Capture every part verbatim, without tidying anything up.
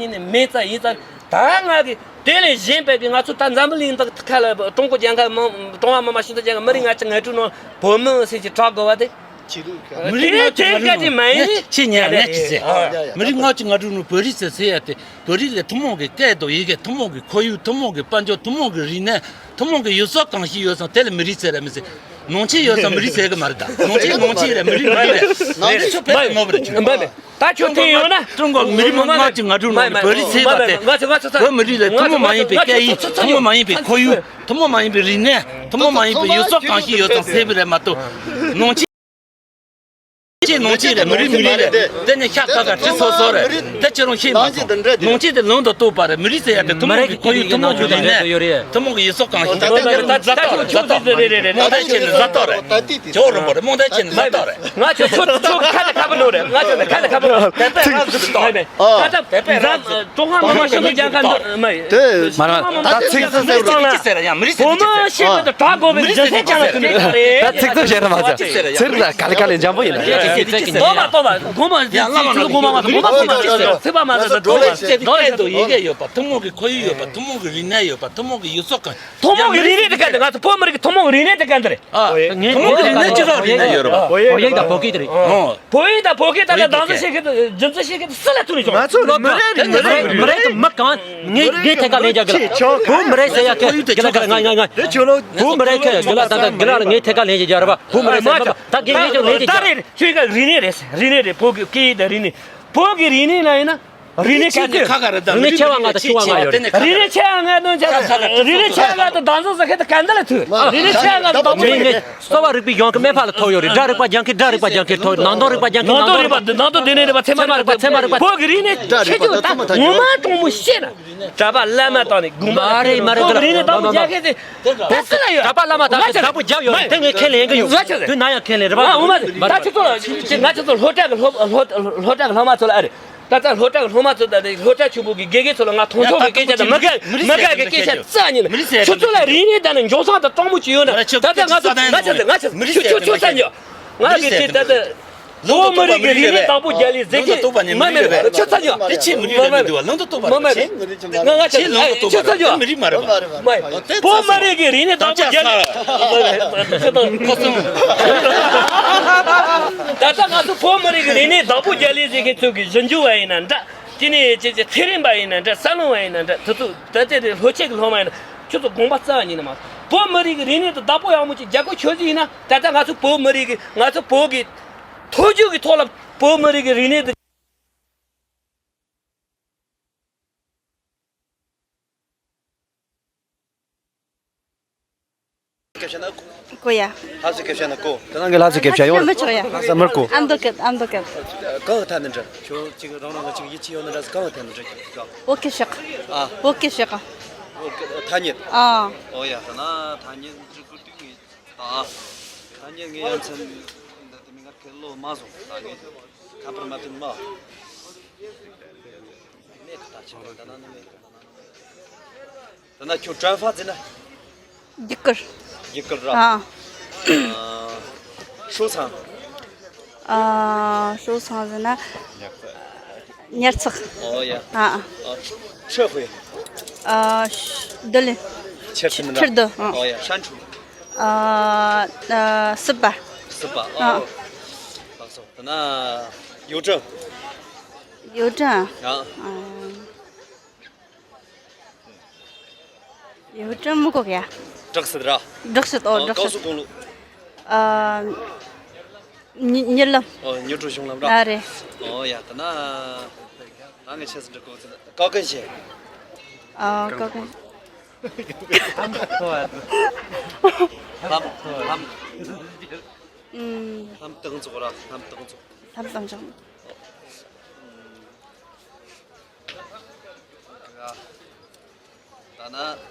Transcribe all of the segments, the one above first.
ཉིད་ནས་མེད་ཙང་ཡིན་ཙང་ད་ང་གི་དེ་ལས་གཞན་པའི་གི་ང་ཚོ་ད་འཛམ་བུ་གླིང་འདི་ཁ་ལ་ཀྲུང་གོ་རྒྱལ་ཁབ་མི་ཀྲུང་ཧྭ་མི་དམངས་སྤྱི་མཐུན་རྒྱལ་ཁབ་མི་རིགས་ལྔ་བཅུ་ང་དྲུག་ནང་བོད་མི་ཟེར་གྱི་གྲགས་དགོས་པ་དེ། མི་རིགས་ལྔ་བཅུ་ང་དྲུག་ནང་ཁྱེད་ཉན་ངས་ཅི་ཟེར། མི་རིགས་ལྔ་བཅུ་ང་དྲུག་ནང་བོད་རིགས་ཟེར་ཟེར་ཡ་དེ། བོད་རིགས་ལ་ཐུན་མོང་གི་སྐད་དང་ཡི་གེ། ཐུན་མོང་གི་ཁོར་ཡུག། ཐུན་མོང་གི་དཔལ་འབྱོར། ཐུན་མོང་གི་རིག་གནས། ཐུན་མོང་གི་ཡུལ་སྲོལ་གང་ཞིག་ཡོད་ཙང་དེ་ལ་མི་རིགས་ཟེར་ར་མི་ཟེར། ནང་ཆེན་ཡོད་ཙང་མི་རིགས་ཟེར་གི་མ་རེད་ད། ནང་ཆེན་ནང་ཆེན་རེད། མི་རིགས་མི་རིགས་རེད། ནང་ཆེན་ཆོས་བེད་སྤྱོད་ནོར་བ་རེད། ཁྱོད་མ་མ་མ་མ་ཀྲུང་གོ་མི་རིགས་མང་ཆེ་ང་དྲུག་ནང་ནས་བོད་རིགས་ཟེར་བ་དེ། བོད་མི་རིགས་ལ་ཐུན་མོང་མ་ཡིན་པའི་སྐད་ཡིག། ཐུན་མོང་མ་ཡིན་པའི་ཁོར་ཡུག། ཐུན་མོང་མ་ཡིན་པའི་རིག་གནས། ཐུན་མོང་མ་ཡིན་པའི་ཡུལ་སྲོལ་གང་ཞིག་ཡོད་ཙང་ཟེར་བ་རེད་མ་གཏོགས། ནང་ཆེན། ཆེ་ནང་ཆེན་རེད། མི་རིགས་མི་རིགས་རེད། དེ་ནས་ཤ་ཁ་ཁ་ཁྲི་སོ་སོ་རེད། དེ་ཁྱེད་རང་ཤེས་མ་སོང་། ནང་ཆེན་དེ་ལུང་དུ་གཏུགས་པ་རེད། མི་རིགས་ཟེར་ཡ་དེ་ཐུན་མོང་གི་ཁོར་ཡུག། ཐུན་མོང་གི་རིག་གནས། ཐུན་མོང་གི་ཡུལ་སྲོལ་གང་ཞིག་དེ་ནས་བཟའ་ཏོག་རེད། བཟའ་ཏོག་རེད། རྨོངས་དད་ཆེ་ནི་བཟའ་ཏོག་རེད། རྨོངས་དད་ཆེ་ནི་བཟའ་ཏོག་རེད། ང་ཁྱོད་ཁྱོད་ཁྱོད་ཁ་ལ་ཁ་པ་ནོ་རེད། ང་ཁྱོད་ཁ་ལ་ཁ་པ་ནོ་རེད། དེ་པས་ར་ཟིག་ཏོ་རེད། ཨ། དེ་པས་ར་ཀྲུང་ཧྭ་མི་དམངས་སྤྱི་མཐུན་རྒྱལ་ཁབ་འདི་མ་ཡིན། དེ། མ་རེད། ད་ཚིག་ཚིག་ཟེར་ཡང་མི་རིགས་ཟེར། བོད་མི་ཤེས་པ་དང་གྲགས་དགོས་པའི་རྒྱུ་མཚན་ཅང་ལ་ཐུག་ནས་རེད། ད་ཚིག་ཚིག་བཤད་ར་མ་ཚོ་ཚིག་ལ་ག་ལེ་ག་ལེ་འཇམ་པོ་ཡིན་ན། ལྟོས་པ་ལྟོས་པ་དགོངས་པ་ཡང་བླ་མ་ཚིག་ཚིག་དགོངས་པ་མ་ཚོ་དགོངས་པ་མ་ཚོ་ཚིག་པ་མ་ཚོ་འགྲོ་བ་ཤེས་པའི་སྐད་དང་ཡི་གེ་ཡོད་པ། ཐུན་མོང་གི་ཁོར་ཡུག་ཡོད་པ། ཐུན་མོང་གི་རིག་གནས་ཡོད་པ། ཐུན་མོང་གི་ཡུལ་སྲོལ་གང་། ཐུན་མོང་གི་རིག་གནས་དེ་ག་འདི་ང་ཚོ་བོད་མི་རིགས་ཀྱི་ཐུན་མོང་གི་རིག་གནས་དེ་ག་འདི་རེད། ཨ། ཐུན་མོང་གི་རིག་གནས་ཅི་ལ་རིག་གནས་ཡོད་རེད་པ། བོད་ཡིག་དང་བོད་སྐད་དེ་རེད། ཨོ། བོད་ཡིག་དང་བོད་སྐད་དང་བོད་ཡིག་བདག་འཛིན་བྱེད་མཁན་དང་རྒྱུ་འཛིན་བྱེད་མཁན་དེ་སུ་ལ་ཐུག་ནས་བྱུང་། ང་ཚོ་མི་རེད། མི་རེད། མི་རེད། མི་རེད། མི་གང་ངས་ངས་ཐད་ཀ་ལེན་རྒྱག་གི་ལ། བོད་མི་རེད་ཟེར་ཡ་ཁྱེད་གི་ལ་གི་ལ་ང་ང་ང་། བོད་མི་རེད་ཁྱེད་གི་ལ་ད་ད་གི་ལ་ལ་ངས་ཐད་ཀ་ལེན་རྒྱག་ར་བ། བོད་མི་རེད་ཟེར་ད་གི་ངས་ཀྱང་ལེན་རྒྱག་ར། ཁྱོད་ཀྱི་རིག་གནས་རེད། རིག་གནས་རེད། བོད་ཀྱི་སྐད་ཡིག་དང་རིག་གནས། བོད་ཀྱི་རིག་གནས་ལ་ཡིན་ན། རིག་གནས་ག་ཚོད། རིག་གནས་ཆེ་བ་ལྔ་དང་ཆུང་བ་ལྔ་ཡོད་རེད། རིག་གནས་ཆེ་བ་ལྔ་དང་ཆེ་བ། རིག་གནས་ཆེ་བ་ལྔ་དང་བདག་འཛིན་ཟེར་མཁན་དེ་ག་འདི་ལ་ཐུག། རིག་གནས་ཆེ་བ་ལྔ་དང་བདག་འཛིན། རིག་གནས་གསོ་བ་རིག་པའི་ཡང་ཁུ་མེ་ཕག་ལ་ཐོགས་ཡོད་རེད། སྒྲ་རིག་པ་ཡང་ཁུ་སྒྲ་རིག་པ་ཡང་ཁུ་ཐོགས། ནང་དོན་རིག་པ་ཡང་ཁུ་ནང་དོན་རིག་པ། ཚད་མ་རིག་པ་ཚད་མ་རིག་པ། ཚད་མ་རིག་པ་ཚད་མ་རིག་པ། བོད་ཀྱི་རིག་གནས་ཆེ་ཆུང་ད་ངོ་མ་དྲང་མོ་བཤད་ན། གྲྭ་པ་བླ་མ་དང་ནི་དགོན་པ། མ་རེད་མ་རེད། བོད་ཀྱི་རིག་གནས་དང་པོ་རྒྱག་མཁན་དེ་ད་སུ་ལ་ཡོད། གྲྭ་པ་བླ་མ་དང་ནི་དང་པོ་རྒྱབ་ཡོད་རེད། དེ་ངས་ཁས་ལེན་གི་ཡོད། དུས་ན་ཡང་ཁས་ལེན་རེད་པ། ཨ་འོ་མ་རེད། ད་ཁྱེད་ཚོ་ལ་ང་ཁྱེད་ཚོ་སློབ་གྲྭ་གི་སློབ་སློབ་སློབ་གྲྭ་གི་སློབ་མ་ཚོ་ལ་ཨ་རེད། ད་ལྟ་སློབ་གྲྭ་གི་སློབ་མ་ཚོ་དང་སློབ་གྲྭ་ཆེན་པོ་གི་དགེ་རྒན་ཚོ་ལ་ང་མཐོང་ཆུང་གི་སྐད་ཆ་དང་མི་དགའ་མི་དགའ་གི་སྐད་ཆ་རྩ་ཉིད་ནས། ཁྱོད་ཚོ་ལ་རིག་གནས་དང་ནི་འབྱུང་བཟང་དང་སྤྲང་མོ་ཅིག་ཡོད་ན། ད་ལྟ་ང་ཚོ་ང་ཚོ་ང་ཚོ་ཁྱོད་ཁྱོད་ཁྱོད་རྩ་ཉོ། ང་གི་དེ་ད་ལྟ་བོད་མི་རིགས་ཀྱི་རིག་གནས་བདག་པོ་རྒྱག་ལས་ཟེར་གྱི་མ་མེད། ཁྱོད་རྩ་ཉོ། དེ་ཆེས་མི་རིགས་ལ་མི་འདུག་བ། ལུང་དུ་གཏོགས་པ་མ་མེད། ཁྱེད་ལུང་དུ་གཏོགས་པ་ཁྱོད་རྩ་ཉོ། ཁྱེད་མི་རིགས་མ་རེད་བ། བོད་མི་རིགས་ཀྱི་རིག་གནས་བདག་པོ་རྒྱག་ལས། ད་ལྟ་ང་ཚོ་བོད་མི་རིགས་ཀྱི་རིག་གནས་བདག་པོ་རྒྱག་ལས་ཟེར་མཁན་ཚོ་གི་གཞི་འགྱུར་བ་ཡིན་ན་འདྲ། དེ་ནས་ཅེ་ཅེ་ཚེ་རིང་པ་ཡིན་ན་འདྲ། ས་ལོང་བ་ཡིན་ན་འདྲ། དེ་ཚོ་ད་ལྟའི་རེ་ལྷོ་ཆེན་གྱི་སློབ་མ་ཡིན་ན་ཁྱོད་ཚོ་དགོངས་པ་རྩ་བ་ཉིད་ནས་མ། བོད་མི་རིགས་ཀྱི་རིག་གནས་དེ་བདག་པོ་ཡག་མོ་ཅིག་རྒྱག་དགོས། ཁྱོད་ཚོ་ཡིན་ན་ད་ལྟ་ང་ཚོ་བོད་མི་རིགས་ཀྱི་ང་ཚོ་བོད་ཀྱི་ཐོག་བརྒྱུད་ཀྱི་ཐོག་ལ་བོད་མི་རིགས་ཀྱི་རིག་གནས་དེ། སྐད་ཆ་ན་གོ་ཡ། ལྷ་སའི་སྐད་ཆ་ན་གོ། དེ་ནང་གི་ལྷ་སའི་སྐད་ཆ་ཡོད། མི་ཆོག་ཡ། ལྷ་ས་མར་གོ། ཨ་མདོ་སྐད། ཨ་མདོ་སྐད། གང་གི་ཐད་ནས་འདྲ། ཁྱོད་གཅིག་རང་རང་ལ་གཅིག་ཡིད་ཆེས་ཡོད་ན་འདྲ། གང་གི་ཐད་ནས་འདྲ། ཁྱོད་ཀྱི་བོད་སྐད་ཤོག་ཨ། བོད་སྐད་ཤོག་ཨ། ཐ་སྙད། ཨ། ཨོ་ཡ། ད་ན་ཐ་སྙད་འདྲི་དགོས་དུས་ངས་ད། ཐ་སྙད་ངས་ཡ་མཚན་འདི་དེ་མི་ང་ཁེ་ལོ་མ་བཟུང་། ད་ངས་ཁ་པར་མ་བཏོན་མ། ནས་ད་ཆ་ད་ན་ནི་མེད། ད་ན་ཁྱོད་ཀྲན་ཧྥ་ཟེར་ན། རྒྱུ་སྐར། རྒྱུ་སྐར་ར། ཨ། ཨ། ཧྲོ་ཚང་། ཨ། ཧྲོ་ཚང་ཟེར་ན། ཉར་ཚགས། ཨོ་ཡ། ཨ། ཨ། ཁྲི་ཧུའེ། ཨ། རྡུལ། ཁྲི་རྡུལ། ཨ། ཨོ་ཡ། ཧྲན་ཁྲུ། ཨ། ཨ། སྲིད་པ། སྲིད་པ། ཨ། ཨོ། ལགས་སོ། ད་ན་ཡུའུ་ཀྲང་། ཡུའུ་ཀྲང་། ཨ། ཨ། ཡུའུ་ཀྲང་མི་གོ་གི་ཡ། བྲག་སྲིད་ར། བྲག་སྲིད། ཨོ། ཨ། བྲག་སྲིད། ཀའོ་སུ་ཀུང་ལུ། ཨ། མྱུ་མྱུར་ལམ། ཨོ། མྱུར་བགྲོད་གཞུང་ལམ་ར། ཨ་རེད། ཨོ་ཡ། ད་ན་ད་ངས་ཆེད་དུ་འདྲི་གོ་ཚེ་ཀའོ་ཀན་ཤན། ཨ། ཀའོ་ཀན། ལྷམ། ལྷམ། ཨུམ། ལྷམ་སྟེང་ཚོགས་ར། ལྷམ་སྟེང་ཚོགས། ལྷམ་སྟེང་ཚོགས། ད་ན་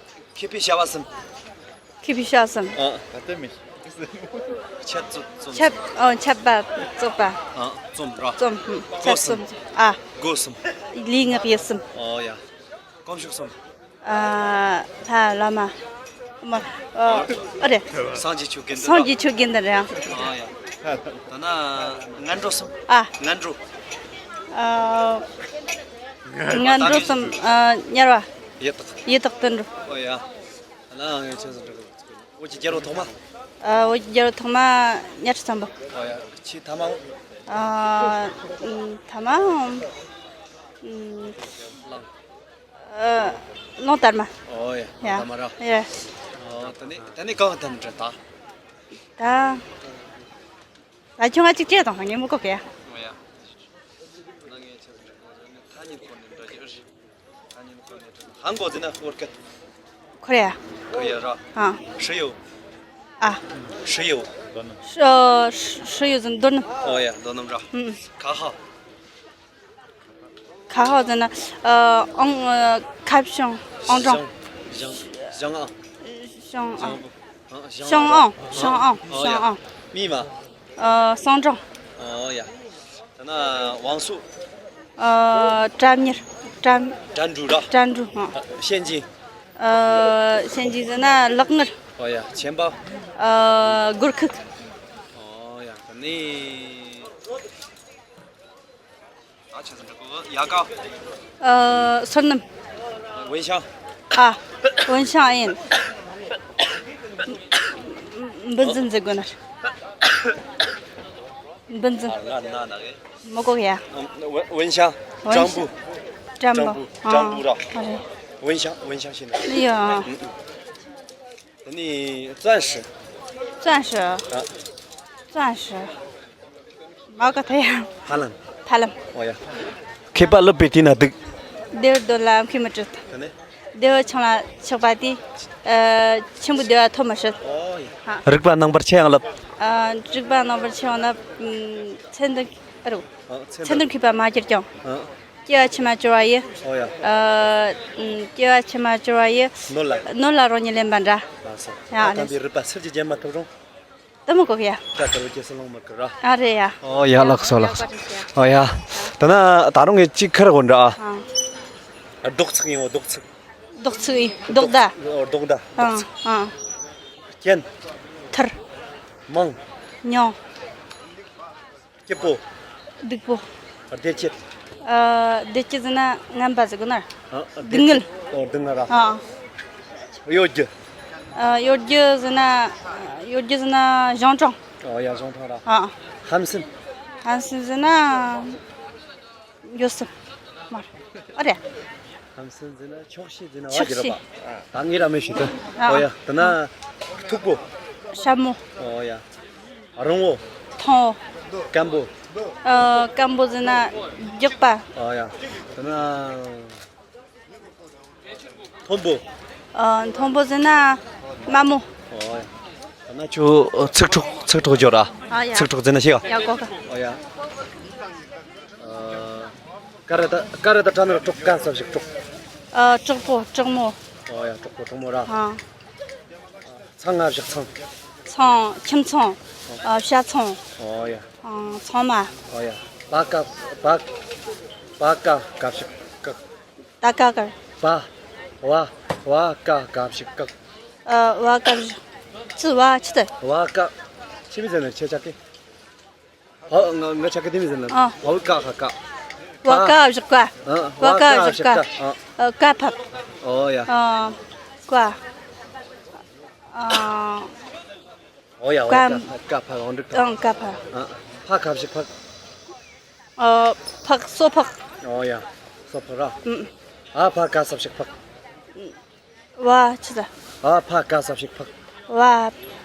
མཁས་པའི་བྱ་བ་གསུམ། མཁས་པའི་བྱ་བ་གསུམ། ཨ། ད་ལྟ་མི་ཤེས། ཆབ་རྩོམ། ཆབ། ཨོ། ཆབ་པ་རྩོམ་པ། ཨ། རྩོམ་ར། རྩོམ། ཆབ་རྩོམ། ཨ། སྒོ་གསུམ། ལུས་ངག་ཡིད་གསུམ། ཨོ་ཡ། གོམས་ཤུགས་གསུམ། ཨ། ལྷ་བླ་མ། མ། ཨ། ཨ་རེད། སངས་རྒྱས་ཆོས་དགེ་འདུན། སངས་རྒྱས་ཆོས་དགེ་འདུན་རེད། ཨ་ཡ། ད་ན་ངན་འགྲོ་གསུམ། ཨ། ངན་འགྲོ། ཨ། ངན་འགྲོ་གསུམ། ཨ། དམྱལ་བ། ཡི་དྭགས། ཡི་དྭགས་དུད་འགྲོ། ཨོ་ཡ། ད་ན་ངས་ཆོས་སུ་འགྲོ་གི། འོ་ཅི་རྒྱལ་པོ་ཐོག་མ། ཨ། འོ་ཅི་རྒྱལ་པོ་ཐོག་མ་གཉའ་ཁྲི་བཙན་པོ། ཨོ་ཡ། ཆི་ཐ་མ། ཨ། ཐ་མ། གླང་། ཨ། གླང་དར་མ། ཨོ་ཡ། ཡ། དར་མ་ར། ཡ། ཨོ། ད་ནི་ད་ནི་གང་ཐམ་འདྲ་ད། ད། ད་ཁྱོད་ང་གཅིག་བྱས་དང་ངས་མི་གོ་གི་ཡ། ཨོ་ཡ། ད་ངས་ཆ་ཟིན་འདྲ་གོ་ཟིན་ཐ་སྙད་གོ་ནས་འདྲ་གི་ཨ་ཞིག་ཐ་སྙད་གོ་ནས་འདྲ། ཧང་གོ་ཟིན་ན་ཧོར་སྐད། ཁོ་རེ་ཡ། ཁོ་རེ་ཡ་ར། ཨ། ཧྲི་ཡོ། ཨ། ཧྲི་ཡོ། ཧྲི་ཧྲི་ཡོ་ཟིན་རྡོ་སྣུམ། ཨོ་ཡ། རྡོ་སྣུམ་ར། ཨུམ། ཁ་ཧ། ཁ་ཧ་ཟེར་ན། ཨ། ཨང་། ཨ། ཁ་བྱང་། ཨང་གྲངས། ཞང་། ཞང་ཨང་། ཞང་ཨང་། ཞང་ཨང་། ཞང་ཨང་། ཞང་ཨང་། མི་མ། ཨ། སང་གྲངས། ཨོ་ཡ། ད་ན་བང་སོ། ཨ། གྲམ་གཉེར། གྲམ། གྲམ་འབྲུ་ར། གྲམ་འབྲུ། ཨ། གཤིན་རྗེ། ཨ། གཤིན་རྗེ་ཟེར་ན་ལག་ངར། ཨོ་ཡ། ཆེན་པ། ཨ། སྒོར་ཁུག་ཨོ་ཡ། ད་ནི། ཨ། ཆ་ཚང་འགྲོ་གོ་ཡ་ག་ཨ། སོར་སྣུམ། ཝུན་ཤང་། ཨ། ཝུན་ཤང་ཨིན། འབུ་འཛིན་ཟེར་དགོས་ན། འབུ་འཛིན། ཨ། ང་ན་ན་གི་མོ་གོ་ཡ། ཝུན་ཤང་། ཝུན་ཤང་། ཀྲམ་བུ། ཀྲམ་བུ། ཀྲམ་བུ་ར། ཨ་རེད། ཝུན་ཤང་། ཝུན་ཤང་ཤེས་ན། ཡ། ཨུ་ཨུ། ད་ནི་ཙན་ཧྲི། ཙན་ཧྲི། ཨ། ཙན་ཧྲི། མ་ག་ཐ་ཡ། ཧ་ལམ། ཧ་ལམ། ཨོ་ཡ། མཁས་པ་སློབ་པའི་དུས་ན་སྡུག་བདེ་བར་སྡོད་ལ་མཁས་མི་སྲིད། ད་ནི། བདེ་བ་ཆང་ལ་ཆགས་པ་དེ། ཨ། ཆེན་པོ་བདེ་བ་ཐོབ་མི་སྲིད། ཨོ་ཡ། ཧ། རིག་པ་རྣམ་པར་ཆེ་ཡང་སློབ། ཨ། རིག་པ་རྣམ་པར་ཆེ་ཡང་སློབ། ཨ། མཚན་དུ། ཨ་རོ། ཨ། མཚན་དུ། མཚན་དུ་མཁས་པ་མ་གྱུར་ཀྱང་། ཨ། སྐྱེ་བ་ཕྱི་མ་སྐྱོ་བ་ཡི། ཨོ་ཡ། ཨ། སྐྱེ་བ་ཕྱི་མ་སྐྱོ་བ་ཡི། ནོར་ལ། ནོར་ལ་རང་ཉིད་ལེན་པ་འདྲ། ལགས་སོ། ཡ། ད་དམ་པའི་རིག་པ་ཚུལ་གྱིས་བརྒྱན་མ་ཐུབ་རུང་། དུ་མི་གོ་གི་ཡ། ད་དུ་རུ་ཁྱེད་སུ་ལོང་མི་ཁུར་ར། ཨ་རེད་ཡ། ཨོ་ཡ། ལགས་སོ་ལགས་སོ། ཨོ་ཡ། ད་ན་ད་རུང་ངས་གཅིག་ཁར་གོ་འདྲ་ཨ། རྡོག་ཚིག་ཡིན་འོ་རྡོག་ཚིག་རྡོག་ཚིག་ཡིན་རྡོག་མདའ། ཨོ་རྡོག་མདའ། ཨ་རྡོག་ཚིག་ཨ། རྐྱེན། ཐུར། མང་། ཉུང་། སྐྱིད་པོ། སྡུག་པོ། བདེ་སྐྱིད། ཨ། བདེ་སྐྱིད་ཟེར་ན་ངན་པ་ཟེར་གོ་ན། ཨ། སྡུག་བསྔལ། ཨོ་སྡུག་བསྔལ་ར། ཨ། གཡོ་སྒྱུ། ཨ། གཡོ་སྒྱུ་ཟེར་ན། གཡོ་སྒྱུ་ཟེར་ན་གཞུང་དྲང་། ཨོ་ཡ་གཞུང་དྲང་ར། ཨ། ཧམ་སེམས། ཧམ་སེམས་ཟེར་ན། འགྱོད་སེམས། མ་རེད། ཨ་རེད། ཧམ་སེམས་ཟེར་ན་ཆོག་ཤེས་ཟེར་ན་བ་ཆོག་གི་རེད་ཤེས། པ། ད་ངས་ར་མེད་ཞུ་ད། ཨ། ཨོ་ཡ། ད་ན། མཐུག་པོ། ཞྭ་མོ། ཨོ་ཡ། རིང་བོ། ཐུང་བོ། སྐམ་པོ། ཨ། སྐམ་པོ་ཟེར་ན་རྒྱགས་པ། ཨོ་ཡ། ད་ན། མཐོན་པོ། ཨ། མཐོན་པོ་ཟེར་ན་དམའ་མོ། ཨོ་ཡ། ད་ན་ཁྱོད་ཚིག་འཕྲོག་ཚིག་འཕྲོག་སྦྱོར་ར། ཨ་ཡ། ཚིག་འཕྲོག་ཟེར་ན་ཤེས་ག་ཡ་གོ་ག་ཨོ་ཡ། ཨ། ཀ་ར་ད་ཀ་ར་ད་ཀྲ་ན་རོ་ཀྲོག་ཀ་ས་བཞག་ཀྲོག་ཨ། དྲག་པོ་དྲག་མོ། ཨོ་ཡ། དྲག་པོ་དྲག་མོ་ར། ཨ། ཚང་ང་བཞག་ཚང་། ཚང་། ཁྱིམ་ཚང་། ཨ། བྱ་ཚང་། ཨོ་ཡ། ཨ། ཚང་མ། ཨོ་ཡ། བ་ཀ་བ་བ་ཀ་ག་བཞག་ཀ་ད་ཀ་ཀར། བ། བ། བ་ཀ་ག་བཞག་ཀ་ཨ། བ་ཀ་བཞག་ཙི་བ་ཆི་ད། བ་ཀ་ཆི་མི་ཟེར་ན་ཆེ་ཆག་གི་ཨ། ང་ང་ཆག་གི་དེ་མི་ཟེར་ན། ཨ། བ་ཀ་ཧ་ཀ་བ་ཀ་བཞག་ཀ་ཨ། བ་ཀ་བ་ཀ་བཞག་ཀ་བཞག་ཀ་ཨ། ཨ། ཀ་ཕག་ཨོ་ཡ། ཨ། ཀ་ཨ། ཨོ་ཡ། ཨོ་ཀ་ཀ་ཕག་ཨོ་འདྲི་ཀ་ཨང་ཀ་ཕག་ཨ། ཕ་ག་བཞག་ཕག་ཨ། ཕག་སོ་ཕག་ཨོ་ཡ། སོ་ཕག་ར། ཨུམ། ཨ་ཕ་ག་ས་བཞག་ཕག་བ་ཆི་ད། ཨ་ཕ་ག་ས་བཞག་ཕག་བ།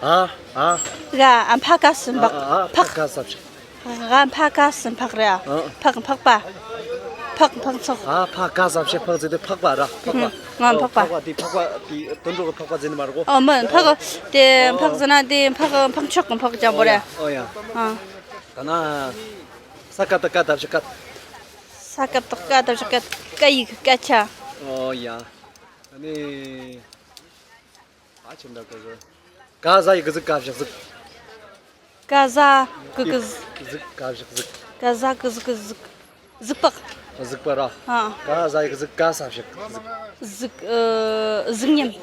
ཨ། ཨ། ག་ཨ་ཕ་ག་སུ་ཨ། འཕག་ཨ་ཕ་ཕག་ག་ས་བཞག་ཨ་ཕ་ག་སུ་འཕག་རེད་ཨ། ཨ། ཕག་འཕག་པ། ཕག་འཕག་ཚོགས། ཨ་ཕ་ག་ས་བཞག་ཕག་ཟེར་དུས་འཕག་པ་ར་འཕག་པ། ཨུམ། ང་འཕག་པ། འཕག་པ་དེ་དུད་འགྲོ་གི་འཕག་པ་ཟེར་ནི་མ་རེད་གོ་ཨ་མ་འཕག་དེ་འཕག་ཟེར་ན་དེ་འཕག་འཕག་མཆོག་གི་འཕག་ཅན་པོ་རེད། ཨོ་ཡ། ཨ། ད་ན། ས་ཀ་ད་ཀ་ད་བཞག་ཀ་ས་ཀ་ད་ཀ་ད་བཞག་ཀ་ཀ་ཡིག་སྐད་ཆ། ཨོ་ཡ། ཨ་ནི། ཨ་ཆེན་ད་ཀ་ཟ། ཀ་ཟ་ཡིག་གཟིག་ཀ་བཞག་གཟིག་ཀ་ཟ་གི་གི་གཟིག་གཟིག་ཀ་བཞག་གཟིག་ཀ་ཟ་གི་གཟིག་གི་གཟིག་གཟིག་པག་གཟིག་པ་ར། ཨ། ཀ་ཟ་ཡིག་གཟིག་ཀ་ས་བཞག་གཟིག་གཟིག་ཨ། གཟིག་ཉམས།